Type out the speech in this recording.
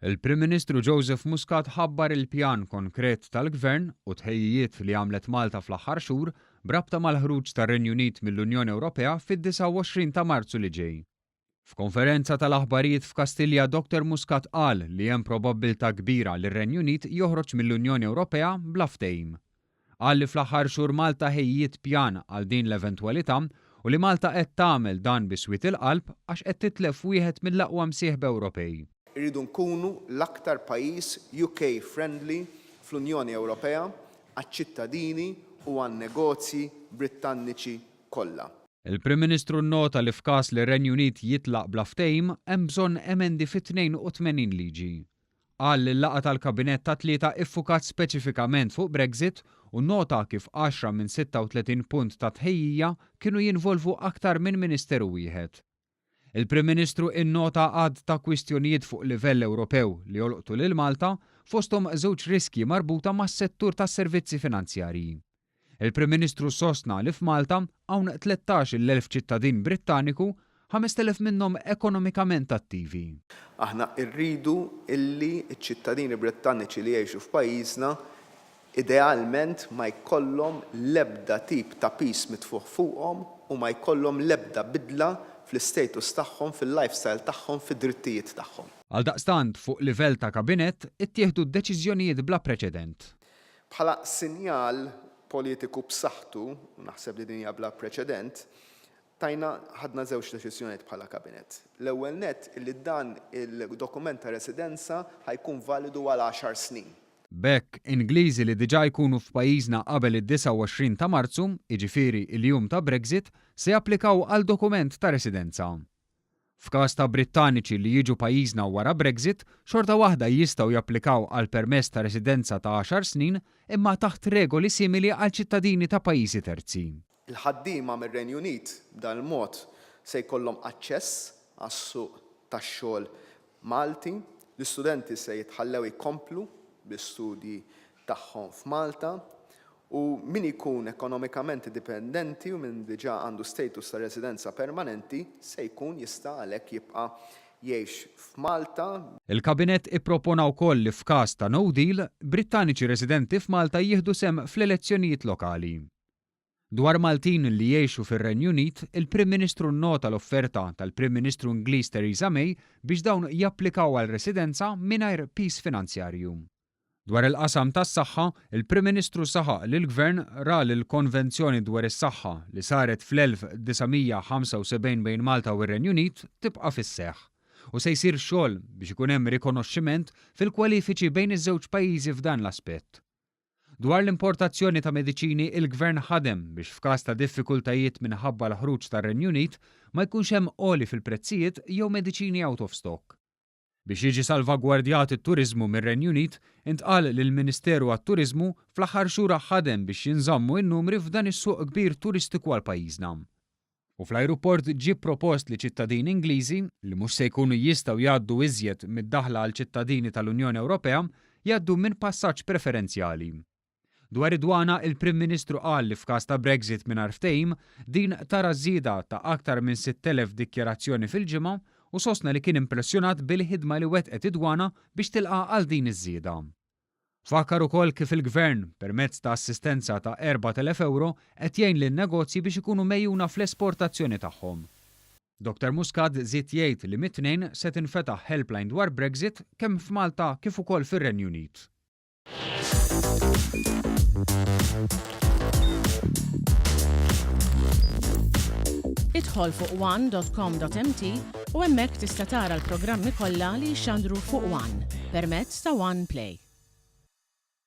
Il-Prim Ministru Joseph Muscat ħabbar il-pjan konkret tal-Gvern u tħejjijiet li għamlet Malta fl-aħħar xhur b'rabta mal-ħruġ tar-Renju Unit mill-Unjoni Ewropea fid-29 ta' Marzu li ġej. F'konferenza tal-aħbarijiet f'Kastilja Dr Muscat qal li hemm probabbiltà kbira li r-Renju Unit joħroġ mill-Unjoni Ewropea bla ftehim. Qal li fl-aħħar xhur Malta ħejjiet pjan għal din l-eventwalità u li Malta qed tagħmel dan bi swied il-qalb għax qed titlef wieħed mill-aqwa msieħba Ewropej. Irridu nkunu l-aktar pajjiż UK friendly fl-Unjoni Ewropea għaċ-ċittadini u għan-negozji Brittanniċi kollha. Il-Prim Ministru nnota li f'każ li r-Renju Unit jitlaq bla ftehim hemm bżonn emendi fi 82 liġi. Qal li l-laqgħa tal-Kabinett tat-Tlieta iffukat speċifikament fuq Brexit u nnota kif għaxra minn 36 punt ta' tħejjija kienu jinvolvu aktar minn Ministeru wieħed. Il-Prim Ministru innota għadd ta' kwistjonijiet fuq livell Ewropew li jolqtu lil Malta, fosthom żewġ riskji marbuta mas-settur tas-servizzi finanzjarji. Il-Prim Ministru sostna li f'Malta hawn 13,000 ċittadin Brittaniku, 5,000 minnhom ekonomikament attivi. Aħna rridu illi ċ-ċittadini Brittanniċi li jgħixu f'pajjiżna idealment ma jkollhom l-ebda tip ta' piż mitfugħ fuqhom u ma jkollhom l-ebda bidla fl-istatus tagħhom, fil-lifestyle tagħhom, fid-drittijiet tagħhom. Għaldaqstant, fuq livell ta' Kabinett, ittieħdu deċiżjonijiet bla preċedent. Bħala sinjal politiku b'saħħtu, u naħseb li din hija bla preċedent, tajna ħadna żewġ deċiżjonijiet bħala Kabinett. L-ewwel nett illi dan il-dokument ta' residenza ħa jkun validu għal għaxar snin. B'hekk, Ingliżi li diġà jkunu f'pajjiżna qabel id-29 ta' Marzu, jiġifieri il-jum ta' Brexit, se japplikaw għal dokument ta' residenza. F'każ ta' Brittaniċi li jiġu pajjiżna wara Brexit, xorta waħda jistgħu japplikaw għal permess ta' residenza ta' għaxar snin imma taħt regoli simili għal ċittadini ta' pajjiżi terzi. Il-ħaddiema mir-Renju Unit b'dan il-mod se jkollhom aċċess għas-suq tax-xogħol Malti, l-istudenti se jitħallew jkomplu bl-istudji tagħhom f'Malta u min jkun ekonomikament dipendenti u min diġà għandu status ta' residenza permanenti se jkun jista' għalhekk jibqa' jgħix f'Malta. Il-Kabinett ippropona wkoll li f'każ ta' no deal, Brittaniċi residenti f'Malta jieħdu sehem fl-elezzjonijiet lokali. Dwar Maltin li jgħixu fir-Renju Unit, il-Prim Ministru nnota l-offerta tal-Prim Ministru Ingliż Theresa May biex dawn japplikaw għal residenza mingħajr piż finanzjarju. Dwar il-qasam tas-saħħa, il-Prim Ministru saħaq li l-Gvern ra li l-Konvenzjoni dwar is-Saħħa li saret fl-1975 bejn Malta u r-Renju Unit tibqa' fis-seħħ u se jsir xogħol biex ikun hemm rikonoxximent fil-kwalifiċi bejn iż-żewġ pajjiżi f'dan l-aspett. Dwar l-importazzjoni ta' mediċini il-Gvern ħadem biex f'każ ta' diffikultajiet minħabba l-ħruġ tar-Renju Unit ma jkunx hemm għoli fil-prezzijiet jew mediċini out of stock. Biex jiġi salvagwardjat it-turiżmu mir-Renju Unit, intqal li l-Ministeru għat-Turiżmu fl-aħħar xhur ħadem biex jinżammu n-numri f'dan is-suq kbir turistiku għal pajjiżna. U fl-ajruport ġie propost li ċittadini Ingliżi, li mhux se jkunu jistgħu jgħaddu iżjed mid-daħla għal ċittadini tal-Unjoni Ewropea, jgħaddu minn passaġġ preferenzjali. Dwar id-dwana, il-Prim Ministru qal li f'każ ta' Brexit mingħajr ftehim, din tara żieda ta' aktar minn 6,000 dikjarazzjoni fil-ġimgħa u sostna li kien impressjonat bil-ħidma li wettqet id-dwana biex tilqa' għal din iż-żieda. Fakkar ukoll kif il-Gvern, permezz ta' assistenza ta' 4,000 ewro, qed jgħin lin-negozji biex ikunu megħjuna fl-esportazzjoni tagħhom. Dr Muscat żied jgħid li mit-Tnejn se tinfetaħ helpline dwar Brexit kemm f'Malta kif ukoll fir-Renju Unit. Idħol fuq one.com.mt u hemmhekk tista' tara l-programmi kollha li jixxandru fuq One permezz ta' One Play.